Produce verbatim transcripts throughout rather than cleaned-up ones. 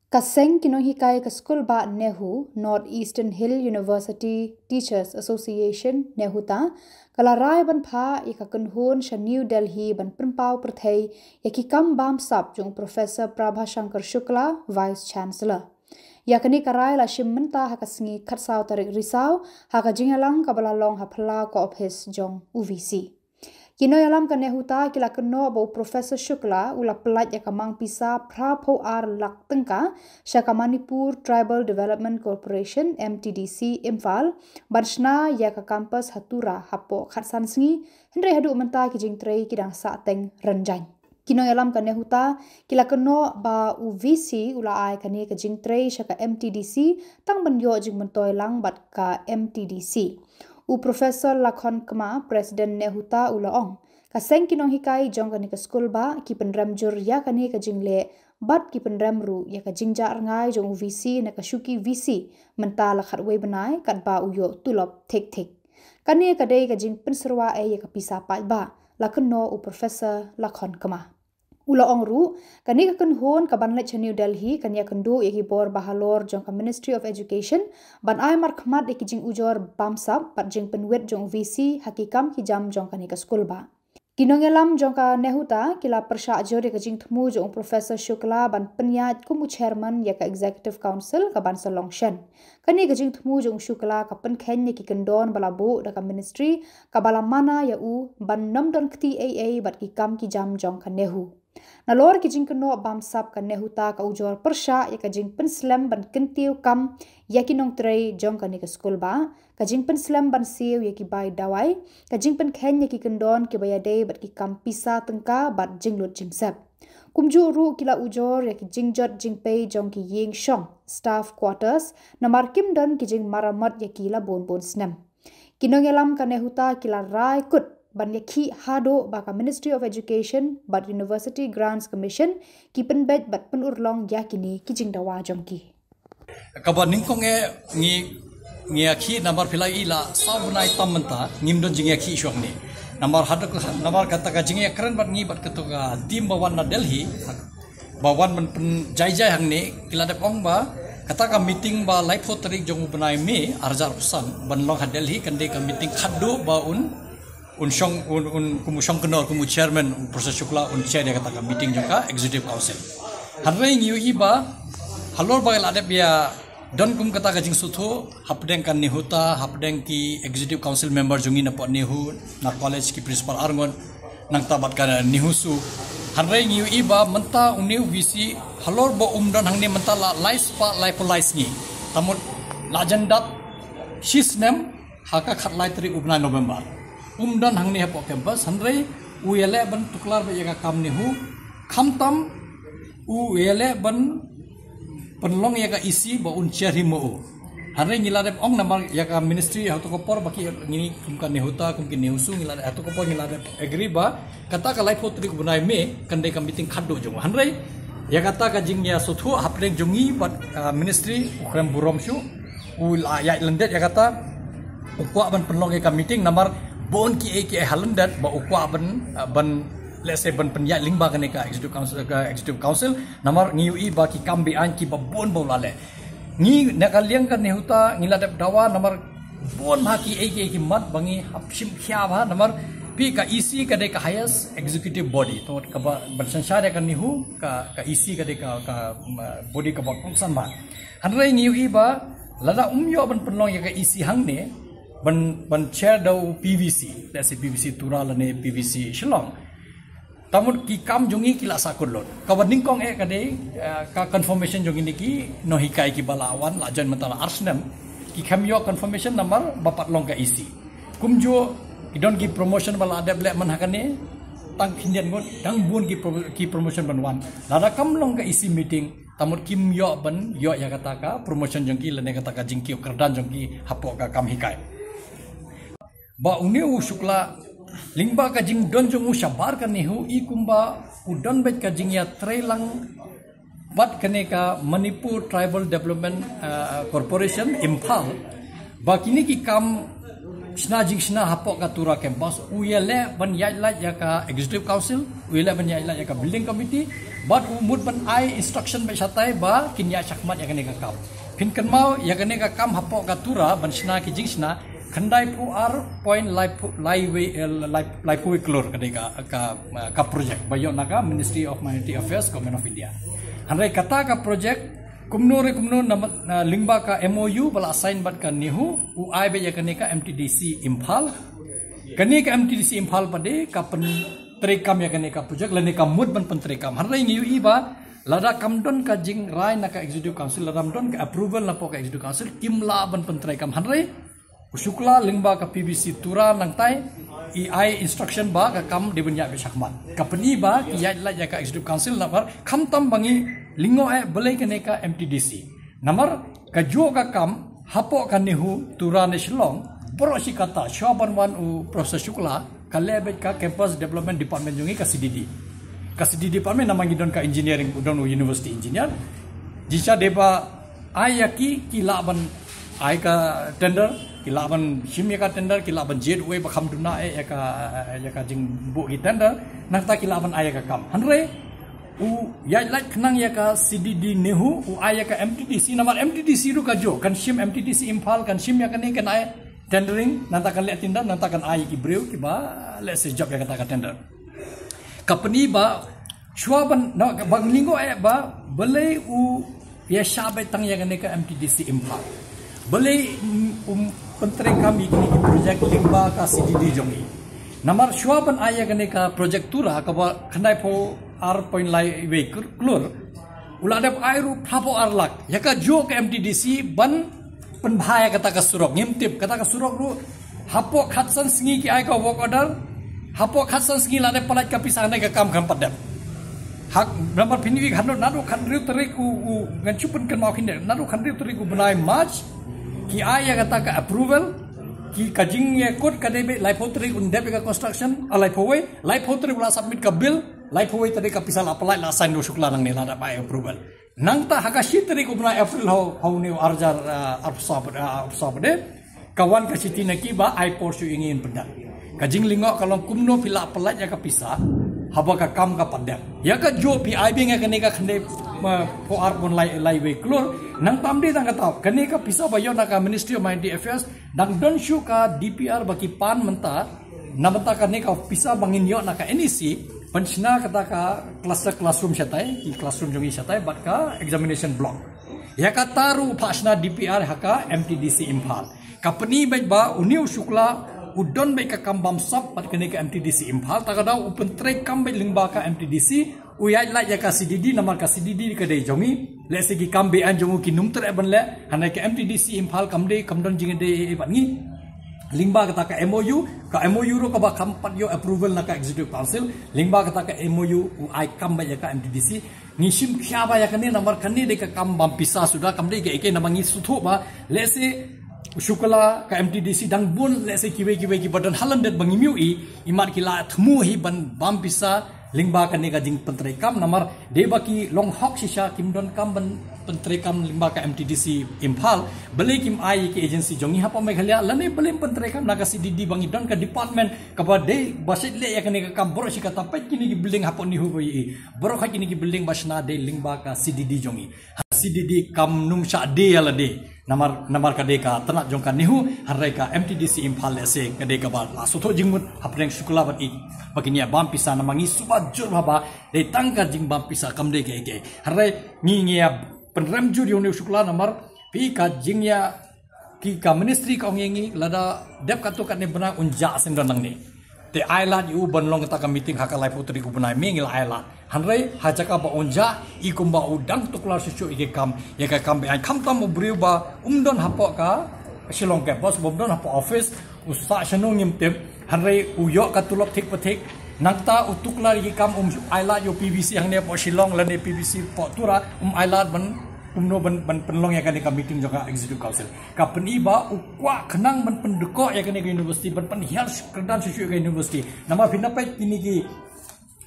Ka seng ki nonghikai ka skulbah NEHU, North Eastern Hill University Teachers Association, NEHUTA, ka la rai ban phah ïa ka kynhun sha New Delhi ban pynpaw pyrthei ïa ki kam bamsap jong Professor Prabha Shankar Shukla, Vice Chancellor. Ïa kane ka rai la shim mynta ha ka sngi khatsaw tarik Risaw, ha ka jingïalang kaba la long ha phyllaw ka ophis jong u VC. Ki nongïalam ka NEHUTA ki la kynnoh ba u Professor Shukla u la pyllait ïa ka mang pisa phra phew ar lak tyngka sha ka Manipur Tribal Development Corporation, MTDC, Imphal, ban shna ïa ka campus ha Tura hapoh khatsan sngi, hynrei haduh mynta ki jingtrei ki dang sahteng rynjang. Ki nongïalam ka NEHUTA ki la kynnoh ba u VC u la ai kane ka jingtrei sha ka MTDC tang ban ïoh jingmyntoi lang bad ka MTDC. U Professor Lakhon Kma, President NEHUTA, u la ong, ka seng ki nonghikai jong kane ka skulbah ki pynrem jur ïa kane ka jingleh bad ki pynrem ruh ïa ka jingjah rngai jong u VC na ka shuki VC mynta la khatwei bnai katba u ïoh tulop thik thik. Kane ka dei ka jingpynsyrwa ei ïa ka pisa paidbah, la kynnoh u Professor Lakhon Kma. U la ong ruh, kane ka kynhun kaban leit sha New Delhi kan ïakynduh ïa ki bor bahalor jong ka Ministry of Education ban ai markhmat ïa ki jingujor bamsap bad jingpynwit jong u VC ha ki kam ki jam jong kane ka skulbah. Ki nongïalam jong ka NEHUTA ki la pyrshah jur ïa ka jingthmu jong u Professor Shukla ban pynïaid kum u chairman ïa ka Executive Council kaban sa long shen. Kane ka jingthmu jong u Shukla ka pynkheiñ ïa ki kyndon ba la buh da ka ministry kaba la mana ïa u ban nym don kti ei ei bad ki kam ki jam jong ka NEHU. Nalor ki jingkynnoh bamsap, ka NEHUTA ka ujor pyrshah ïa ka jingpynslem ban kyntiew kam ïa ki nongtrei jong kane ka skulbah, ka jingpynslem ban siew ïa ki bai dawai, ka jingpynkheiñ ïa ki kyndon kiba ïadei bad ki kam pisa tyngka bad jinglut jingsep. Kumjuh ruh ki la ujor ïa ki jingjot jingpei jong ki ïing shong, staff quarters, namar kim don ki jingmaramot ïa ki la bun bun snem. Ki nongïalam ka NEHUTA ki la rai kut ban ïakhih haduh ba ka Ministry of Education bad University Grants Commission ki pynbeit bad pynurlong ïa kine ki jingdawa jong ki. Kaba nyngkong eh ngi, ngi ïakhih namar phi la ïohi la saw bnai tam mynta ngim don jingïakhih shuh ne. Namar haduh, namar kata ka jingïakren bad ngi bad kato ka team ba wan na Delhi, ba wan ban pynjaijai hangne, ki la dep ong ba kata ka meeting ba laiphew tarik jong u bnai May arhajar arphew san ban long ha Delhi kan dei ka meeting khadduh ba un, un shong, un, un, kum u shongkynnoh, kum u chairman, u Professor Shukla un chair ïa kata ka meeting jong ka Executive Council. Hynrei ngi ïohi ba halor ba la dep ïa don kum kata ka jingsngewthuh hapdeng ka NEHUTA, hapdeng ki Executive Council member jong ngi na pdeng NEHU, na college ki principal arngut, nangta bad ka NEHUSU. Hynrei ngi ïohi ba mynta une u VC halor ba um don hangne mynta la lai spah laiphew lai sngi. Te mut la jan dap shi snem ha ka khatlai tarik u bnai November. Um don hangne hapoh campus, hynrei u ïaleh ban tuklar beit ïa ka kam NEHU, khamtam u ïaleh ban pynlong ïa ka EC ba un chair hi mo u. Hynrei ngi la dep ong namar ïa ka ministry ha kato ka por ba ki ngi kum ka NEHUTA, kum ki NEHUSU, ngi la dep ha kato ka por ngi la dep agree ba kata ka laiphew tarik u bnai May kan dei ka meeting khadduh jong u. Hynrei ïa kata ka jingïasngewthuh hapdeng jong ngi bad, ah, ministry u khlem burom shuh, u la ïaid lyndet ïa kata, u kwah ban pynlong ïa ka meeting namar bun kiei kiei ha lyndet ba u kwah ban, ah, ban, let's say, ban pynïaid lyngba kane ka Executive Council, ka Executive Council, namar ngi ïohi ba ki kam beaiñ kiba bun ba u la leh. Ngi na ka liang ka NEHUTA ngi la dep dawa namar bun ha kiei kiei ki mat ba ngi hap shim khia bha namar phi ka EC ka dei ka highest executive body. To kaba ban synshar ïa ka NEHU ka, ka EC ka dei ka, ka, um, body kaba kongsan bha. Hynrei ngi ïohi ba lada um ïoh ban pynlong ïa ka EC hangne ban, ban chair da u PVC, let's say PVC Tura lane PVC Shillong. Te mut ki kam jong ngi ki la sahkut lut. Kaba nyngkong eh ka dei, eh, ka confirmation jong ngi ki nonghikai kiba la wan la join mynta la ar snem. Ki khlem ïoh confirmation namar ba pat long ka EC. Kumjuh ki don ki promotion ba la dep leh man ha kane, tang khyndiat ngut dang bun ki pro-, ki promotion ban wan. Lada kam long ka EC meeting, te mut kim ïoh ban ïoh ïa kata ka promotion jong ki lane kata ka jingkiew kyrdan jong ki hapoh ka kam hikai. Ba une u Shukla lyngba ka jingdon jong u shabar ka NEHU i kumba u don beit ka jingïatreilang bad kane ka Manipur Tribal Development, ah, Corporation Imphal. Ba kine ki kam shna jingshna hapoh ka Tura campus u ïaleh ban ïaid lait ïa ka Executive Council, u ïaleh ban ïaid lait ïa ka Building Committee, Bad u mut ban ai instruction bad shatai ba kin ïa shakmat ïa kane ka kam. Phin kynmaw ïa kane ka kam hapoh ka Tura ban shna ki jingshna khyndai phew ar point lai phew lai wei, eh, lai, lai phew wei klur ka dei ka, ka, ka project ba ïoh na ka Ministry of Minority Affairs, Government of India. Hynrei kata ka project kumno re kumno na, na lyngba ka M O U ba la sign bad ka NEHU, u ai beit ïa kane ka M T D C Imphal. Kane ka M T D C Imphal pat de ka pyntreikam ïa kane ka project lane ka mut ban pyntreikam. Hynrei ngi ïohi ba lada kam don ka jingrai na ka Executive Council, lada kam don ka approval na ka Executive Council, kim lah ban pyntreikam. Hynrei u Shukla lyngba ka P B C Tura nangtai i ai instruction ba ka kam dei ban ïa beit shakmat. Ka pyni ba ki ïaid lait ïa ka Executive Council namar khamtam ba ngi lyngngoh eh balei kane ka M T D C. Namar ka juh ka kam hapoh ka NEHU Tura ne Shillong, baroh shi katta shuwa ban wan u Professor Shukla ka leh beit ka Campus Development Department jong ngi, ka C D D. Ka C D D department namar ngi don ka engineering, u don u university engineer. Jingshisha dei ba ai ïa ki, ki lah ban ai ka tender, ki lah ban shim ïa ka tender, ki lah ban jied uwei ba kham duna eh ïa ka, ïa ka jingbuh ki tender, nangta ki lah ban ai ïa ka kam. Hynrei u ïaid lait khnang ïa ka C D D NEHU, u ai ïa ka M T D C, namar M T D C ruh ka juh, kan shim M T D C Imphal, kan shim ïa kane, kan ai tendering, nangta kan leh tender, nangta kan ai ïa ki briew kiba leh se jop ïa kata ka tender. Ka pyni ba shuwa ban, na, ba ngi lyngngoh eh ba balei u ïa shah beit tang ïa kane ka M T D C Imphal. Balei, mm, um pyntreikam ïa kine ki project lyngba ka C D D jong ngi. Namar shuwa ban ai ïa kane ka project Tura kaba khyndai phew ar point lai wei klur, u la dep ai ruh phra phew ar lak ïa ka juh ka M T D C ban pynbha ïa kata ka surok. Ngim tip kata ka surok ruh hapoh khatsan sngi ki ai ka work order, hapoh khatsan sngi la dep pyllait ka pisa, hynrei ka kam kam pat dep. Hak namar phin ïohi, naduh khathynriew tarik u, u, ngan shu pynkynmaw khyndiat, naduh khathynriew tarik u bnai March ki ai ïa kata ka approval, ki, ka jingïakut ka dei beit lai phew tarik un dep ïa ka construction, ah, lai phew wei, lai phew tarik u la submit ka bill, lai phew wei tarik ka pisa la pyllait, la sign da u Shukla nangne, la dep ai approval. Nangta ha ka shi tarik u bnai April ha u, ha une u ar hajar, ah, arphew saw pat, ah, arphew saw pat de, ka wan ka shithi na ki ba ai por shuh ïa ngi ban pynjah. Ka jinglyngngoh ka long kumno phi lah pyllait ïa ka pisa haba ka kam ka pat dep. Ïa ka juh phi ai biang ïa kane ka khyndai, ma, phew ar point lai, lai wei klur. Nangta ym dei tang kata, kane ka pisa ba ïoh na ka Ministry of Minority Affairs, dang don shuh ka D P R ba ki pan mynta, na bynta kane ka pisa ba ngin ïoh na ka N E C, ban shna kata ka cluster classroom shatai, ki classroom jong ngi shatai, bad ka examination block. Ïa kata ruh phah shna D P R ha ka M T D C Imphal. Ka pyni beit ba une u Shukla u don beit ka kam bamsap bad kane ka M T D C Imphal, ta ka daw u pyntreikam beit lyngba ka M T D C, u ïaid lait ïa ka C D D, namar ka C D D ka dei jong ngi. Lehse ki kam beaiñ jong u kim treh ban leh, hynrei ka M T D C Imphal kam dei, kam don jingïadei ei ei bad ngi. Lyngba kata ka M O U, ka M O U ruh kaba kham pat ïoh approval na ka Executive Council, lyngba kata ka M O U u ai kam beit ïa ka M T D C. Ngi shim khia ba ïa kane namar kane dei ka kam bam pisa suda, kam dei kaei kaei, namar ngi sngewthuh ba lehse u Shukla, ka M T D C dang bun, lehse kiwei kiwei kiba don ha lyndet ba ngim ïohi, imat ki la thmu hi ban bam pisa lyngba kane ka jingpyntreikam, namar dei ba ki long hok shisha, kim donkam ban pyntreikam lyngba ka M T D C Imphal, balei kim ai ki agency jong ngi hapoh Meghalaya, lane balei ym pyntreikam na ka C D D ba ngi don ka department kaba dei ba shait leh ïa kane ka kam. Baroh shi katta, peit kine ki building hapoh NEHU ba ïohi, baroh kine ki building ba shna dei lyngba ka C D D jong ngi. Ha C D D kam nym shah die ïa lade. Namar, namar ka dei ka tnat jong ka NEHU, hynrei ka M T D C Imphal lehse ka dei kaba la sngewthuh jingmut hapdeng Shukla bad i ba kin ïa bam pisa, namar ngi suba jur bha ba dei tang ka jingbam pisa, kam dei kaei kaei. Hynrei ngi, ngi ïa pynrem jur ïa une u Shukla namar phi, ka jingïa, ki, ka ministry ka ong ïa ngi lada dep katto katne bnai un jah shen don nangne. Te ai lad ïa u ban long kata ka meeting ha ka laiphew tarik u bnai May, ngi la ai lad. Hynrei ha jaka ba un jah, i kumba u dang tuklar shuh shuh ïa ka kam, ïa ka kam beaiñ, khamtam u briew ba um don hapoh ka Shillong campus, ba um don hapoh office, u sah shano ngim tip, hynrei u ïoh ka tulop thik pa thik. Nangta u tuklar ïa ka kam, um ai lad ïa u P V C hangne hapoh Shillong lane P V C hapoh Tura, um ai lad ban, kumno ban, ban pynlong ïa kane ka meeting jong ka Executive Council. Ka pyni ba u kwah khnang ban pyndkoh ïa kane ka university, ban pynhiar kyrdan shuh shuh ïa ka university. Namar phin da peit kine ki,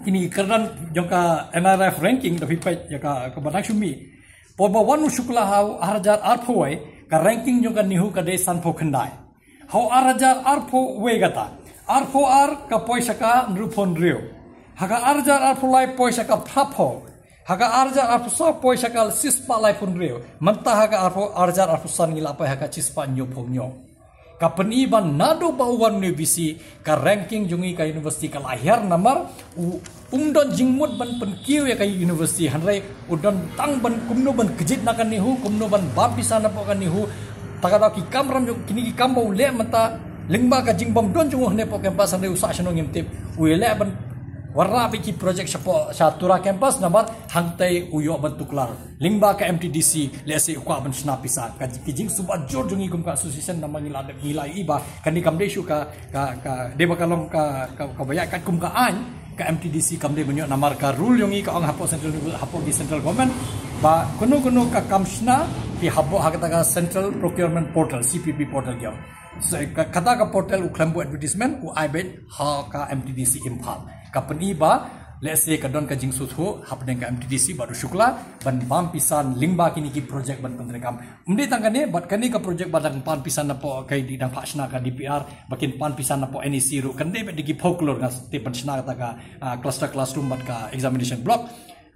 kine ki kyrdan jong ka N R F ranking, da phi peit ïa ka, kaba dang shu mih. Por ba wan u Shukla ha u ar hajar arphew wei, ka ranking jong ka NEHU ka dei sanphew khyndai. Ha u ar hajar arphew wei kata, arphew ar ka poi sha ka hynriewphew hynriew. Ha ka ar hajar arphew lai poi sha ka phraphew. Ha ka arhajar arphew saw poi sha ka shispah laiphew hynriew. Mynta ha ka arphew, arhajar arphew san ngi la poi ha ka shispah hynñiewphew hynñiew. Ka pyni ba naduh ba u wan u ne VC, ka ranking jong ngi ka university ka la hiar namar u, um don jingmut ban pynkiew ïa ka university, hynrei u don tang ban kumno ban kjit na ka NEHU, kumno ban bam pisa napoh ka NEHU. Ta ka daw ki kam ram jong, kine ki kam ba u leh mynta, lyngba ka jingbym don jong u hangne hapoh campus, hynrei u sah shano ngim tip. U ïaleh ban wanrah beit ki project shapoh sha Tura campus namar hangtei u ïoh ban tuklar. Lyngba ka MTDC, lehse u kwah ban shna pisa. Ka, ka jingsngewbha jur jong ngi kum ka association namar ngi la, ngi la ïohi ba kane kam dei shuh ka, ka, ka, dei ba ka long ka, ka, kaba ïaid katkum ka aiñ, ka MTDC kam dei ban ïoh namar ka rule jong ngi ka ong hapoh central, hapoh ki central government ba kano kano ka kam shna ki hap buh ha kata ka Central Procurement Portal, CPP portal jong. So, ka, kata ka portal u khlem buh advertisement, u ai beit ha ka MTDC Imphal. Ka pyni ba, lehse ka don ka jingsngewthuh hapdeng ka MTDC bad u Shukla ban bam pisa lyngba kine ki project ban pyntreikam. Ym dei tang kane, bad kane ka project ba dang pan pisa napoh, ka dei dang phah shna ka DPR, ba kin pan pisa napoh NEC ruh, kan dei beit da ki phew klur, nga tip, ban shna kata ka, ah, cluster classroom bad ka examination block.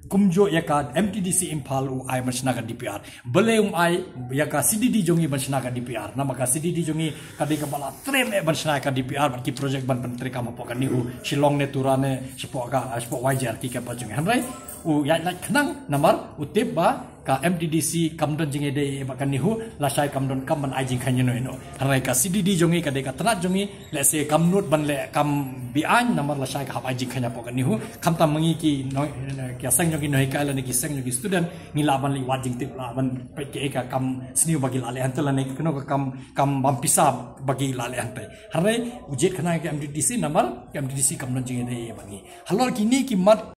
Kumjuh ïa ka MTDC Imphal u ai ban shna ka DPR. Balei um ai ïa ka CDD jong ngi ban shna ka DPR? Namar ka CDD jong ngi ka dei kaba la treh eh ban shna ka DPR bad ki project ban pyntreikam hapoh ka NEHU, Shillong ne, Tura ne, shapoh ka, shapoh YGR ki campus jong ngi. Hynrei u ïaid lait khnang namar u tip ba ka MTDC kam don jingïadei bad ka NEHU, lashai kam don kam ban ai jingkheiñ ïano ïano. Hynrei ka CDD jong ngi ka dei ka tnat jong ngi, lehse kam nud ban leh kam be-aiñ namar lashai ka hap ai jingkheiñ hapoh ka NEHU. Khamtam ma ngi ki nong, ki seng jong ki nonghikai lane ki seng jong ki student, ngi lah ban leit wad jingtip, lah ban peit kaei ka kam sniew ba ki la leh hangtei lane kano ka kam, kam bam pisa ba ki la leh hangtei. Hynrei u jied khnang ïa ka MTDC namar ka MTDC kam don jingïadei bad ngi. Halor kine ki mat,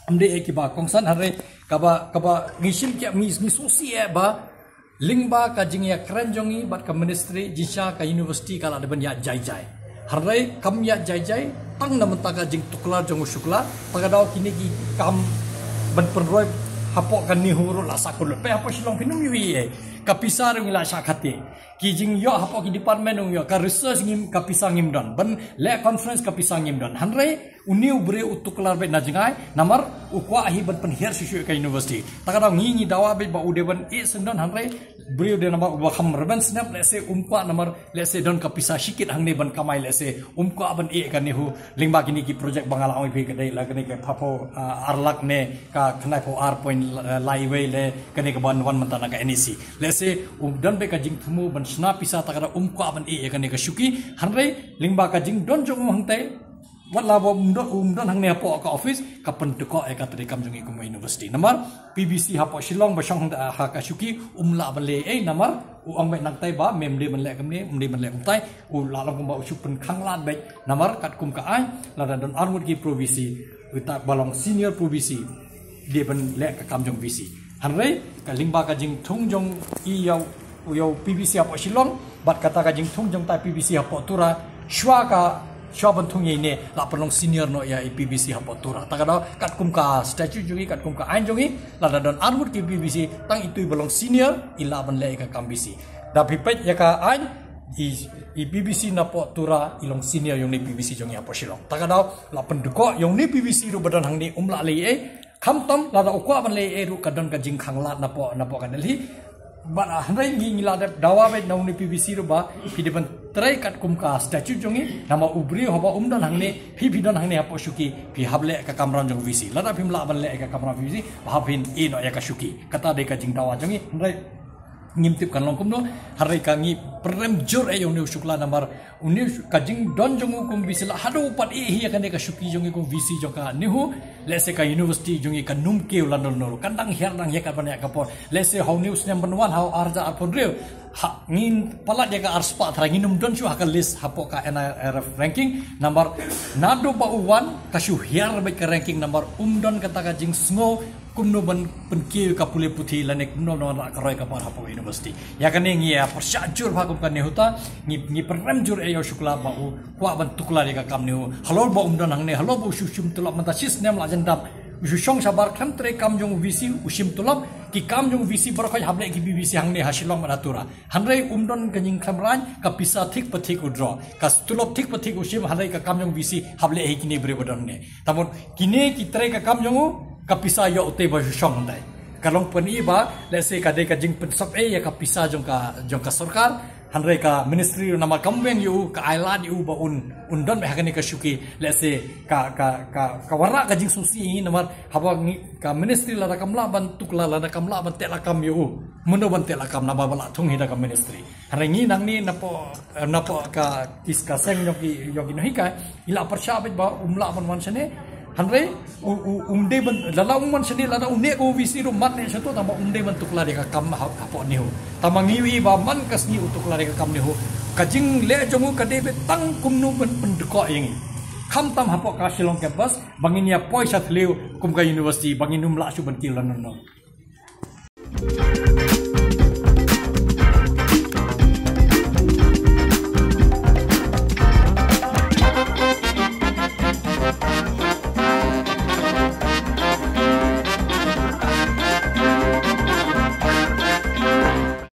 ym dei eh kiba kongsan, hynrei kaba, kaba ngi shim ki, ngi, ngi sngewsih eh ba lyngba ka jingïakren jong ngi bad ka ministry, jingshisha ka university ka la dei ban ïaid jai jai. Hynrei kam ïaid jai jai tang na bynta ka jingtuklar jong u Shukla, ta ka daw kine ki kam ban pynroi hapoh ka NEHU ruh la sah kut lut. Peit hapoh Shillong phin ym ïohi ei, ka pisa ruh ngi la shah khate. Ki jingïoh hapoh ki department ruh ïoh, ka research ngim, ka pisa ngim don. Ban leh conference ka pisa ngim don. Hynrei une u briew u tuklar beit na jngai, namar u kwah hi ban pynhiar shuh shuh ïa ka university. Ta ka daw ngi, ngi dawa beit ba u dei ban ïeh syndon, hynrei briew dei namar uba kham rben snem, lehse um kwah namar lehse don ka pisa shikit hangne ban kamai, lehse um kwah ban ïeh ïa ka NEHU lyngba kine ki project ba nga la ong ïa phi ka dei la kane ka phra phew, ah, ar lak ne ka khyndai phew ar point lai wei le kane kaba wan mynta na ka NEC. Lehse um don beit ka jingthmu ban shna pisa, ta ka daw um kwah ban ïeh ïa kane ka shuki, hynrei lyngba ka jingdon jong u hangtei, wat la ba um don, um don hangne hapoh ka office, ka pynduh ïa ka treikam jong ngi kum ka university. Namar PVC hapoh Shillong ba shong ha ka shuki um lah ban leh ei, namar u ong beit nangtai ba mem dei ban leh kumne, um dei ban leh kumtai, u la long kumba u shu pynkhang lad beit, namar katkum ka aiñ, lada don arngut ki pro VC, uta ba long senior pro VC dei ban leh ka kam jong VC. Hynrei ka lyngba ka jingthung jong i ïa u, ïa u PVC hapoh Shillong bad kata ka jingthung jong utai PVC hapoh Tura, shuwa ka, shuwa ban thung ïa ine la pynlong senior noh ïa i PVC hapoh Tura. Ta ka daw katkum ka statute jong ngi, katkum ka aiñ jong ngi, lada don arngut ki PVC, tang itu i ba long senior i lah ban leh ïa ka kam VC. Da phi peit ïa ka aiñ, i, i PVC napoh Tura i long senior ïa une i PVC jong ngi hapoh Shillong. Ta ka daw la pynduh ïa une i PVC ruh ba don hangne um lah leh ei. Khamtam lada u kwah ban leh ei ruh ka don ka jingkhang lad napoh, napoh ka Delhi. Bad, ah, hynrei ngi, ngi la dep dawa beit na une i PVC ruh ba phi dei ban trei katkum ka statute jong ngi, namar u briew haba um don hangne, phi, phi don hangne hapoh shuki, phi hap leh ka kamram jong VC. Lada phim lah ban leh ka kamram VC, ba hap phin ïeh noh ïa ka shuki. Kata dei ka jingdawa jong ngi, hynrei ngim tip kan long kumno, hynrei ka ngi pyrem jur eh ïa une u Shukla namar une u Sh-, ka jingdon jong u kum VC la haduh pat ïeh hi ïa kane ka shuki jong ngi kum VC jong ka NEHU, lehse ka university jong ngi kan ym kiew lano lano ruh, kan dang hiar dang hiar katba ïa ka por. Lehse ha une u snem ban wan, ha u arhajar arphew hynriew, ha ngin palat ïa ka arspah trai, ngin ym don shuh ha ka list hapoh ka NIRF ranking, namar naduh ba u wan ka shu hiar beit ka ranking, namar um don kata ka jingsngew kumno ban pynkiew ka pule puthi lane kumno ban rah ka roi ka par hapoh university. Ïa kane ngi ïa pyrshah jur bha kum ka NEHUTA, ngi, ngi pyrem jur eh ïa u Shukla ba u kwah ban tuklar ïa ka kam NEHU. Halor ba um don hangne, halor ba u shu shim tulop mynta shi snem la jan dap. U shu shong shabar, khlem treikam jong u VC, u shim tulop, ki kam jong u VC baroh khoit hap leh ki PVC hangne ha Shillong bad ha Tura. Hynrei um don ka jingkhlem raiñ, ka pisa thik pa thik u draw, ka tulop thik pa thik u shim, hynrei ka kam jong u VC hap leh hi kine briew ba don hangne. Te mut kine ki trei ka kam jong u, ka pisa ïoh u tei ba shu shong hynrei. Ka long pyni ba, let's say ka dei ka jingpynsop ei ïa ka pisa jong ka, jong ka sorkar, hynrei ka ministry namar kam weng ïa u, ka ai lad ïa u ba un, un don beit ha kane ka shuki, let's say ka, ka, ka, ka wanrah ka jingsngewsih hi namar haba ngi, ka ministry lada kam lah ban tuklar, lada kam lah ban teh lakam ïa u. Mano ban teh lakam naba ba la thung hi da ka ministry. Hynrei ngi nangne napoh, napoh ka kis ka seng jong ki, jong ki nonghikai, i la pyrshah beit ba um lah ban wan shane. Hynrei u, u, um dei ban, lada um wan shane, lada u neh ka U V C ruh mat neh shato, tangba um dei ban tuklar ïa ka kam ha, hapoh NEHU. Tangba ngi ïohi ba man ka sngi u tuklar ïa ka kam NEHU, ka jingleh jong u ka dei beit tang kumno ban pyndkoh ïa ngi. Khamtam hapoh ka Shillong campus ba ngin ïa poi sha thliew kum ka university ba ngin ym lah shuh ban kiew lano lano.